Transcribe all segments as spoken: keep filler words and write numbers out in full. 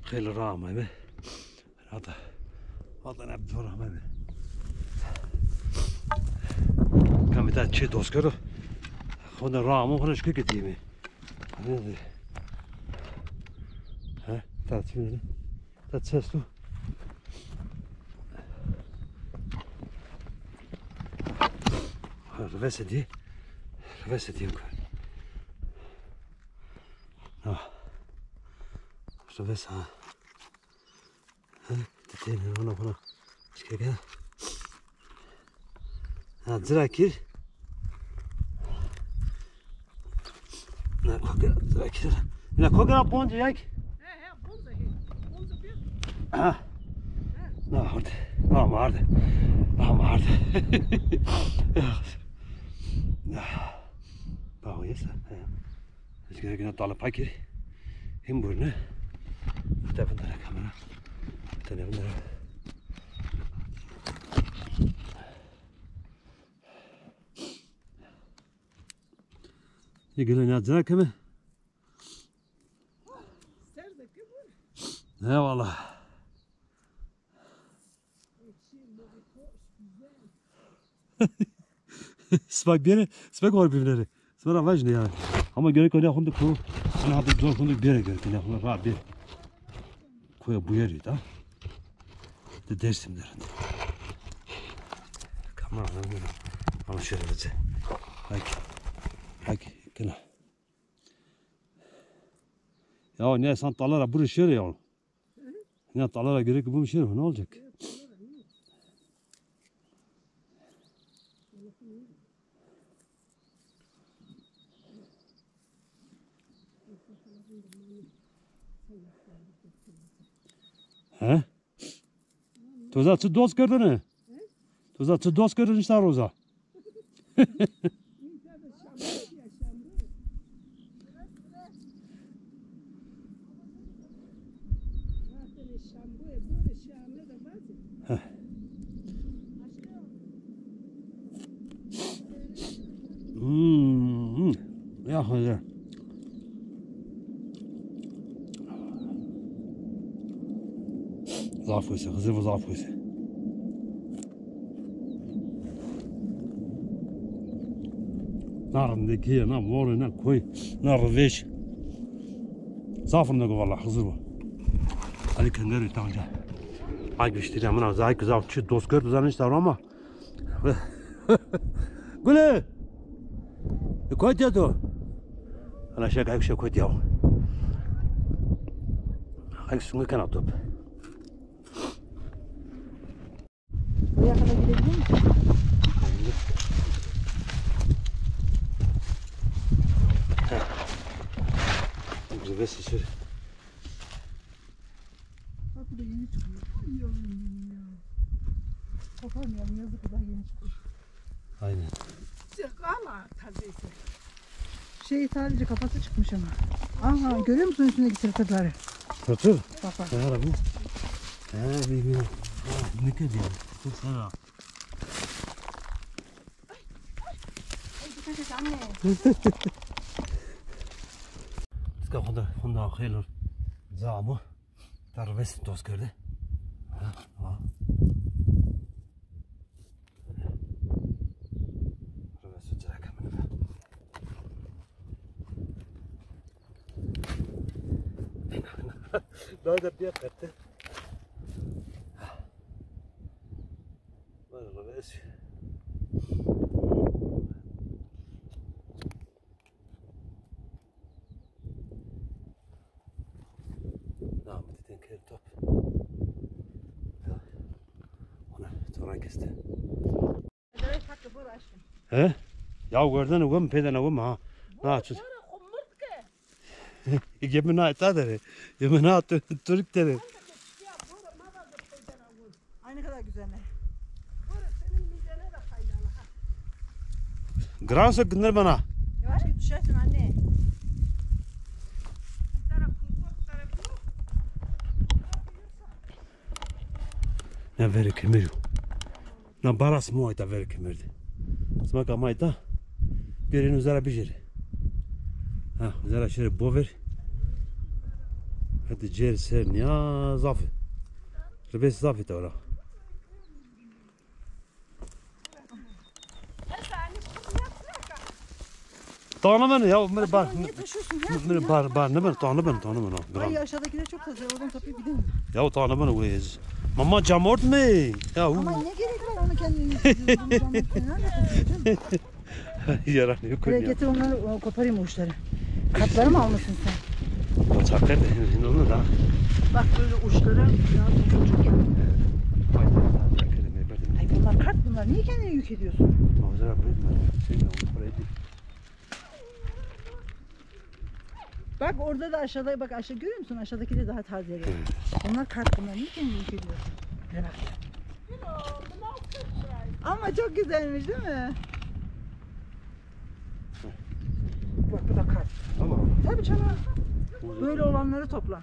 Xeylê ra ameyme. Hata, hata ne bir ameyme. Kamî ta çi dost kerdo. Xonde ra amo, xonde şikî ke dîyeme. Ne de? Ha, ta çi ne? Ta çi esto? Ha, rivese dî. Rivese dî. Ha. Rivese ha. Ha, ti têne, hona, hona. Şikeke. Ha, cira kir. Na, kokera, cira kir. Na, kokera bonca yek. He, he, bonca, he. Bonca bir. Ha. Na, hadi. Na, vardı. Na, vardı. Bak, yesa. He. Ez gerek ina tala pakir. Him burne. Te vindere kamera. Te ne vindere. Ye gele ne cira keme? Eyvallah. Sima bêrê, sima gor bîvnenê. Sima ra vajîne yanî. Ama gerek o ne hundu ku. Ana hadi zor hundu bêrê gerek ne hundu ra bêrê. Koya buyerî da. De Dêrsim der. Kamera ama şöyle bize. Bak. Bak, kına. Ya ne san talara buru şöyle ya. Ya talara gerek bu şey ne olacak? He? To za çi dost kerdine? To za çi dost kerdine, nişta roza? Heh. Hmm. Ya hoca. Zaf wes ê, Xizir bu zaf wes ê. Na rindekî, na morê, na koy, na rivêş. Zaf rindek o valla Xizir bu. Hadi kengerî tanca. Ay giştî ya, min zaf, zaf çi dost kerd, zanî işte ama. Gule! E, kotî ya to? Ana şek, ay şek kotî ya. Ay sunge kena top. Oraya kadar gidebiliyor musun? Bak, bu da yeni çıkıyor. Ay yavrum benim ya. Bakamıyorum, yazık, bu da yeni çıkıyor. Aynen. Çık ama tazeyse. Şey, sadece kafası çıkmış ama. Aha, görüyor musun üstündeki tırtırları? Tırtır? Bak, bak. He, abi. He, bilmiyorum. Ha, ne kadar? Çok sana. Ay, dikkat et anne. Ska xunda, xunda xeylur. Za bu. Ta rivês dost kerde. Ha, ha. Rivês cira kemine. Daha da bir kattı. Var rivês. Na, mi dîtin kerd top. Ya. Ona, toran keste. He? Ya werdene wem, pêdene wem ha. Na, çi? Gemi na ta dere. Gemi na tu-, Türk dere. Ay ne kadar güzel ne? Giran se gindir bana. Yavaş git, düşersin anne. Ne verê kemerî yo. Na bara sima ayta verê kemer de. Sima ka ma ayta. Bêrê ino zera bijêrê. Ha, zera şêrê bover. Hadi cêr ser niya zaf. Ribes zaf ita ora. Tanı ben ya, mır bar, Niye taşıyorsun ya? Mır bar, bar ne ben, tanı ben, tanı ben. Ay, aşağıdakiler çok taze, oradan kapıyı gidelim. Ya tanı ben, wez. Mama camort mi? Ya. Ama ne gerek var onu kendini yıkıyorsun? Camort ne alakası var canım? Yaran yok. Buraya ya. Getir onları, o, koparayım o uçları. Katları mı almışsın sen? Koçaklar da ne olur da. Bak böyle uçları ya, çok ya. Ay, bunlar kart bunlar. Niye kendini yük ediyorsun? Mavzara bırakma. Sen de onu parayı değil. Bak orada da aşağıda, bak aşağı görüyor musun? Aşağıdaki de daha taze. Bunlar kart bunlar. Niye kendini yük ediyorsun? Şuna bak. Ama çok güzelmiş değil mi? Bak bu da kart. Tamam. Tabii canım. Böyle olanları topla.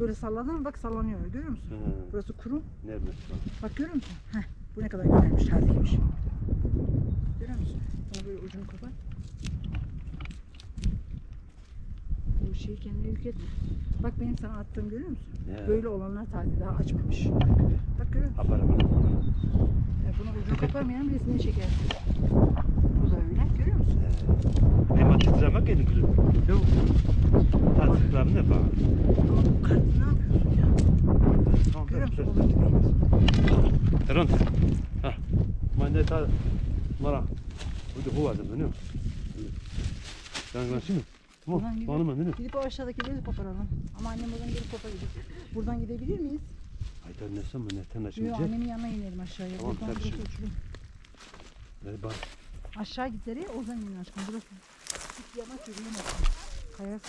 Böyle salladın mı? Bak sallanıyor. Görüyor musun? Hı. Burası kuru. Nerede? Bak görüyor musun? Heh, bu ne kadar güzelmiş, tazeymiş. Görüyor musun? Bunu böyle ucunu kopar. Bu şeyi kendine yükletme. Bak benim sana attığım görüyor musun? Ya. Böyle olanlar taze, daha açmamış. Bak görüyor musun? Haber var. E, bunu ucunu koparmayan birisine çeker. Bu da öyle. Görüyor musun? Benim titremek yedim gülüm. Yok. Tazikler ne falan. Kart ne yapıyorsun ya? Tamam, görüyor musun? Onun gibi. Tamam. Tamam. Ha. Mande ta mara. Bu da bu vardı, biliyor musun? Sen ben şimdi. Buradan gidip, gidip o aşağıdakileri koparalım. Ama annem oradan gelip koparacak. Buradan gidebilir miyiz? Ay, tabii, ne zaman, ne tane şimdi? Yok, annemin yanına inelim aşağıya. Tamam, buradan tabii burası şimdi. Uçurum. Hadi bak. Aşağı git, nereye? Oradan inin aşkım. Burası. Git yavaş yürüyemezsin. Kayar.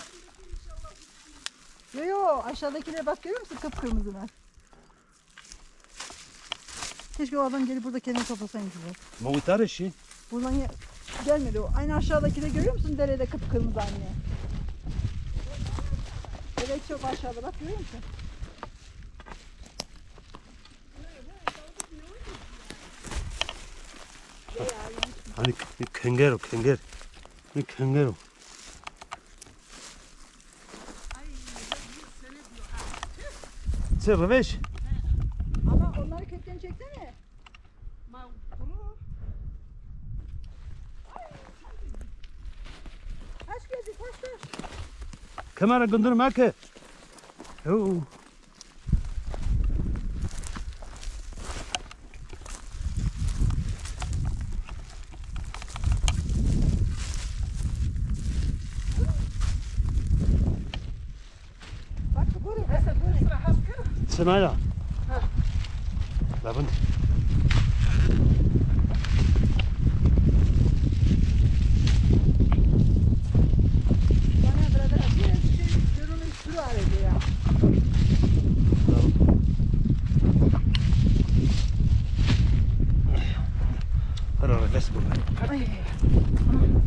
Yo yo, aşağıdakilere bak, görüyor musun? Kıpkırmızılar. Keşke o adam gelip burada kendini toplasaymış biraz. Mavutare şey. Buradan ya- gelmedi o. Aynı aşağıdaki de görüyor musun? Derede kıpkırmızı anne. Evet, çok aşağıda bak, görüyor musun? Hani k- kenger o, kenger. Bir kenger o. Sen röveş. Ama onları kökten çeksene. Kaç geldi, kaç, kaç. Kamera gündürme ki. Yoo. Çinaya. Labın. Bana burada bir şey görünüyor. Şuraya ya. Hadi nefes bul. Ay.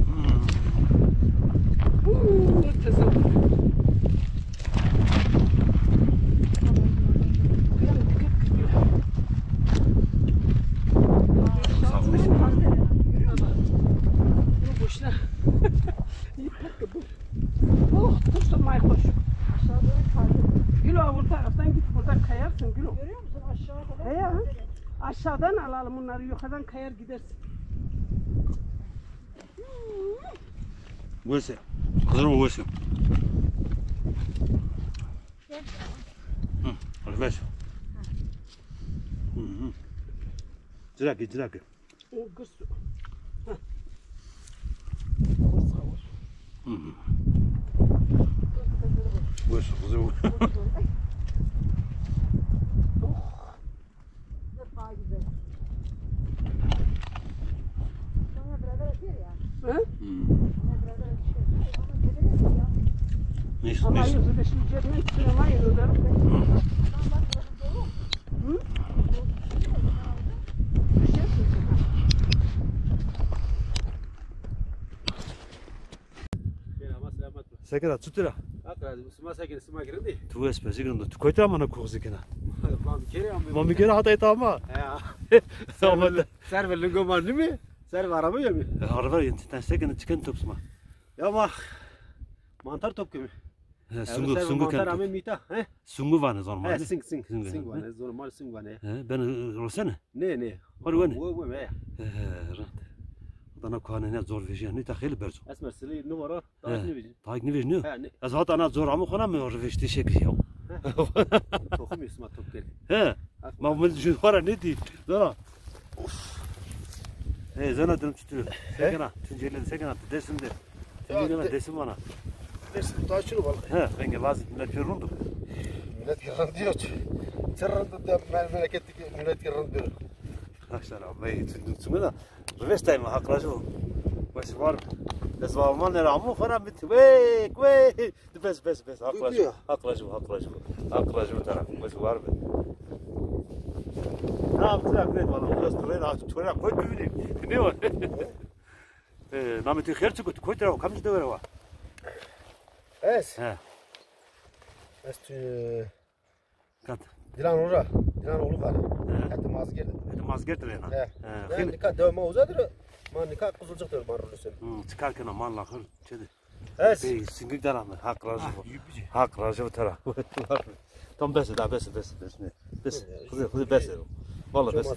Hmm. Uuu, tezahür. Safmış. Bunu boşuna. Oh, dur, dur, may hoş. Aşağı doğru kaydı. Gülo, bu taraftan git, burada kayarsın Gülo. Görüyor musun? Aşağı kadar. He ya. Aşağıdan alalım bunları, yukarıdan kayar gidersin. Wese. Hazır mı wese? Hı, arkadaş. Hı hı. Ciraki, ciraki. O kız. Ha. Hı hı. Bu su kızı bu. Oh. Daha güzel. Bana beraber atıyor ya. Hı? Hmm. Bana beraber atıyor. Ama gelerek ya. Neyse, ama neyse. Yüzü de şimdi cebime içine var ya, öyle. Hı. Tamam, bak, burası dolu. Hı? Kena ma selamet be. Sekera, çutir a? Hakra, sima sekene, sima girindi. Tu es be, zigrindo. Tu koyta mana koxi kena. Ma mi kere ama. Ma mi kere hata eta ama. Ya. Serve, serve lingo ma nimi? Serve araba ya mi? Araba yenti, ten sekene çıkan top sima. Ya ma mantar top kimi. He, Sungu, Sungu kent. Ame mîta, he? Sungu vanê zonê ma. He, Sing, Sing, Sing vanê, zonê ma Sing vanê. He, ben rosene? Ne, ne. Hori wene? Wo, wo, he. He, he, rand. Dana kuane ne zor vejîya, ne ta xeylî berz o. Esmer, silî nivara, tahik nivejî. Tahik nivejî, ne? He, ne. Ez hata na zor ama xona mi rivejtî şekil ya. Toxum yusma top kerdî. He. Ma mi ju xora ne dî. Zana. Hey, zana dilim tutuyor. Sekena, Tunceli sekena, Dersim'de. Tunceli Dersim bana. Dersim, daha şunu bak. He, ben lazım, millet yoruldu. Millet yoruldu diyor. Çırrındı da memleketteki millet yoruldu. Arkadaşlar, abi, ben tuttum da. Rivestayım, hak razı ol. Başı var mı? Ez Alman ne ramu falan bitti. Vey, vey. Bes, bes, bes. Hak razı ol. Hak razı ol, hak razı ol. Hak razı ol taraf. Bes var mı? Ne yaptı? Akret valla. Biraz turayı aç. Turayı koy düğünü. Ne var? E, nameti xer çıkıt. Koy tarafı. Kamcı da var. Es. He. Es tu Kat. Dilan ora, Dilan oğlu var. He. Eti Mazgirt. Eti Mazgirt rena. He. He. Yani nika dev ma uzadır. Ma nika Kızılcık'tır, ma rulusun. Hı, çıkarken aman lakır. Çedi. Es. Bey, singir daran. Hak razı bu. Hak razı bu tara. Tam bes da, bes, bes, bes ne. Bes. Kızı, kızı bes. Vallahi bes.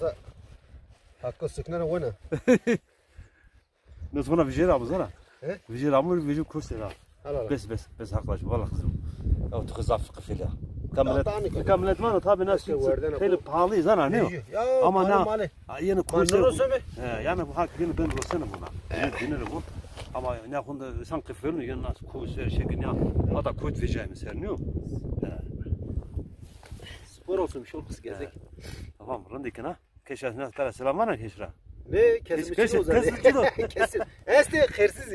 Hakkı süknene oyna. Nasıl buna vijera bu zara? He? Vijera mı, vijera kurse la. Hala, hala. Bes, bes, bes, hak razı, valla kızım. Ya tu kız zaf kıfil ya. Kamlet, kamlet var tabi nasıl, işte, pahalı zana ne o? Ama ne? Yeni kurse. He, yani bu hak yeni ben rosene buna. Yeni dinere bu. Ama ne konuda sen kıfil mi? Yeni nasıl kurse şekil ya. Hatta kuyt vijay mı ser ne o? Spor olsun, bir şey olmasın, gezek. Tamam, rındekine. Keşa, ne tara selam vana keşra. Ne, kesim kes, kesim kes. Kesim. Este xersiz.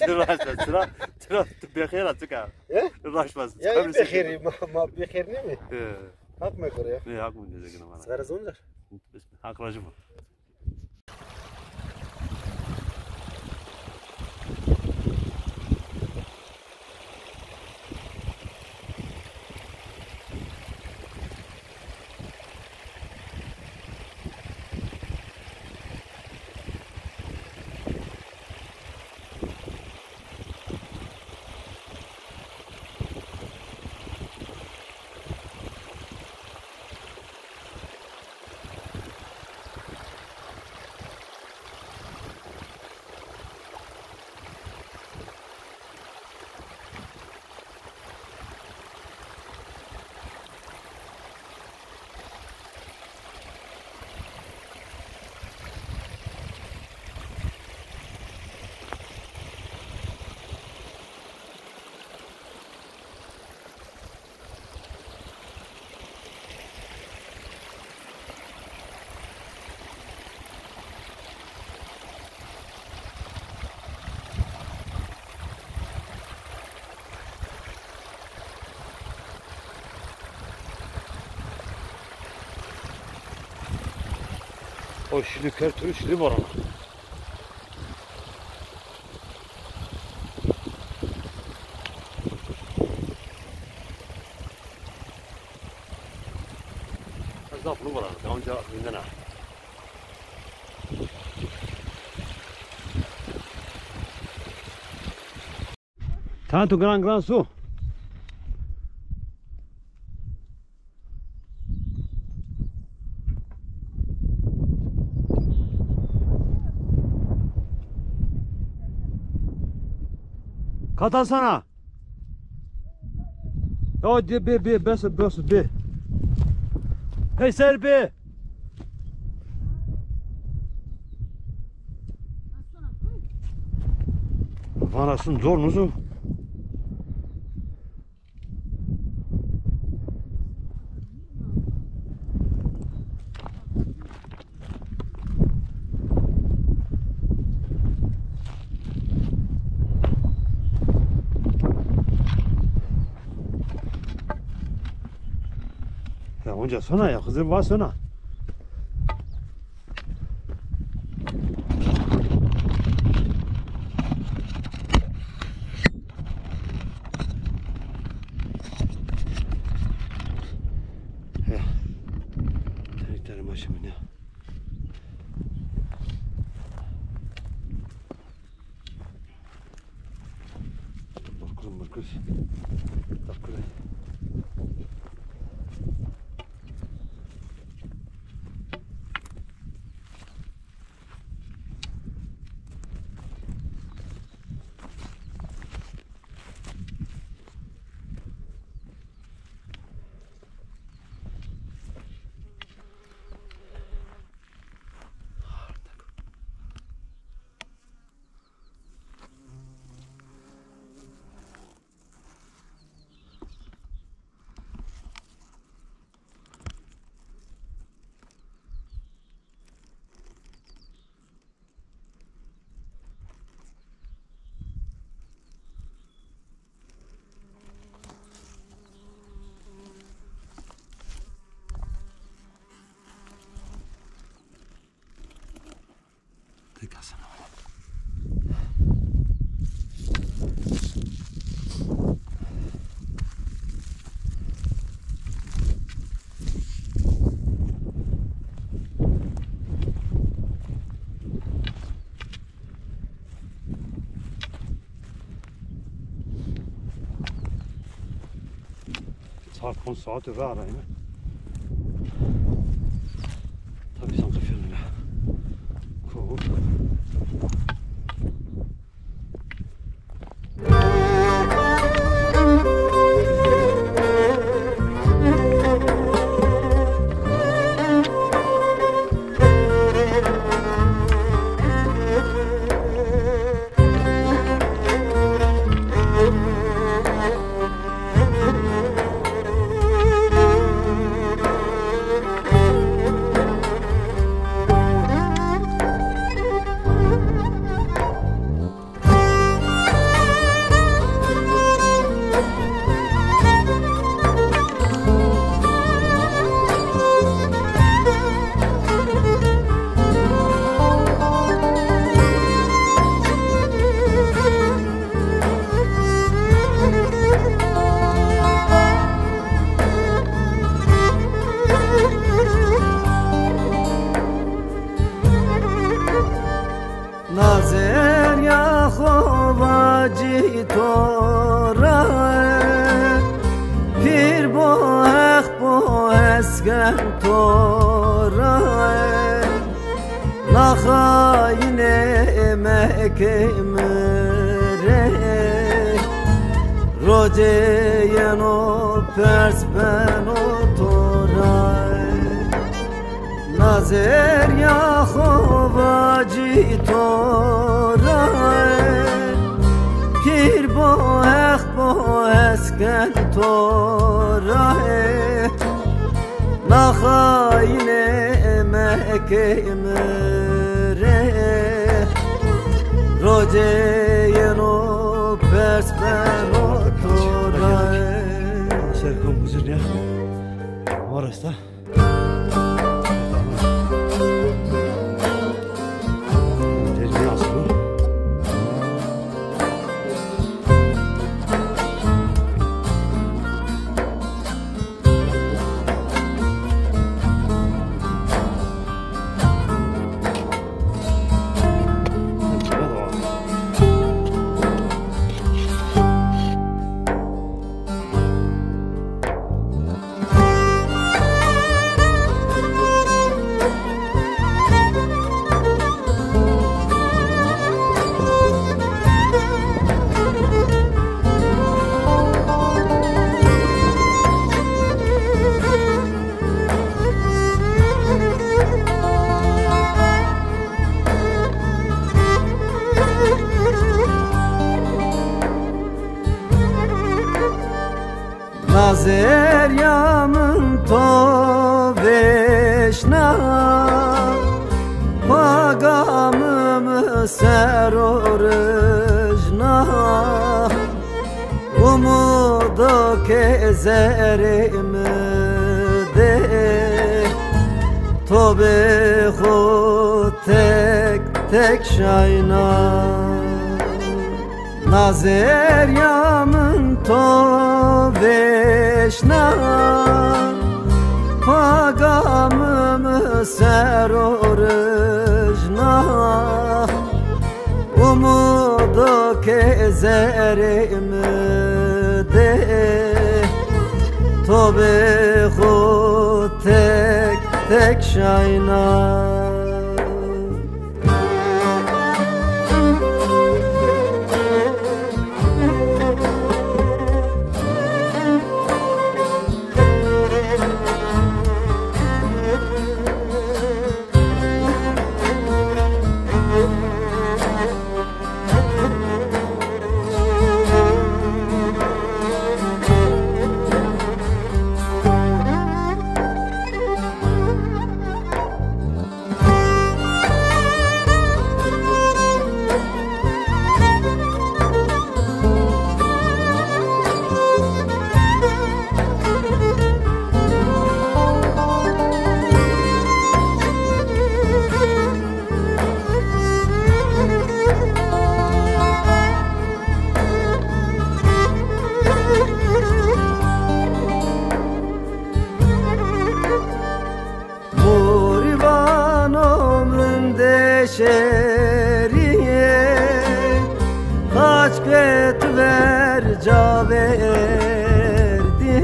Raşta, sıra, sıra, tu bexêr a, çıka. He? Raşt bas. Ya, bexêr, ma, ma bexêr ne mi? He. Hak mı kore ya? Ne, hak mı diyecek bana? Sigara zoncar. Hak rajı bu. O şili ker türü şili var ona. Zaf nu var ona. Daha önce günden ha. Tanto gran gran su. Katasana. Ya de be be bes bes be. Hey ser be. Vana sun zor nuzu. Ya onca sona ya, Xizir va sona. Ya. Tenik terim aşımın ya. Zımbırkız. Takılı. Saat on saat ve arayın. Tabii sen kafiyonuna. Kovur. Nazerya xo vacî to ra, pîr bo, heq bo, esken to ra. Na xayinê Mekê mi rê, rocê yeno pers beno to ra. Nazerya xo vacî to ra, pîr bo, heq bo, esken to ra. Na xayinê Mekê mi rê, rocê yeno pers beno to ra. Ser kom huzur ya. Orası da. Nazerya min to vêşna, paga mi mi ser o rijna, umudo ke zerê mi de, to bê xo tek tek şayna. Nazerya min to vêşna, paga mi mi ser o rijna, umudo Ke zerê mi de to bi xo tek tek şayna. Morî vano min de şêrî yê, qaç ke tu ver ca verdî.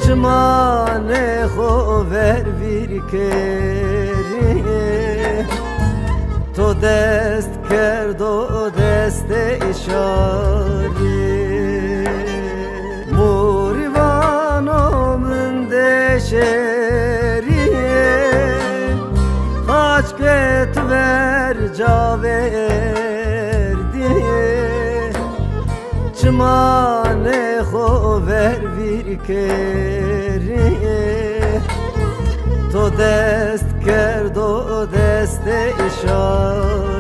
Çimanê xo ver vîr kerî, to dest kerdo destê şarî. Morî vano min de şêrî yê, qaç ke tu ver ca verdî. Çimanê xo ver vîr kerî, to dest kerdo destê şarî.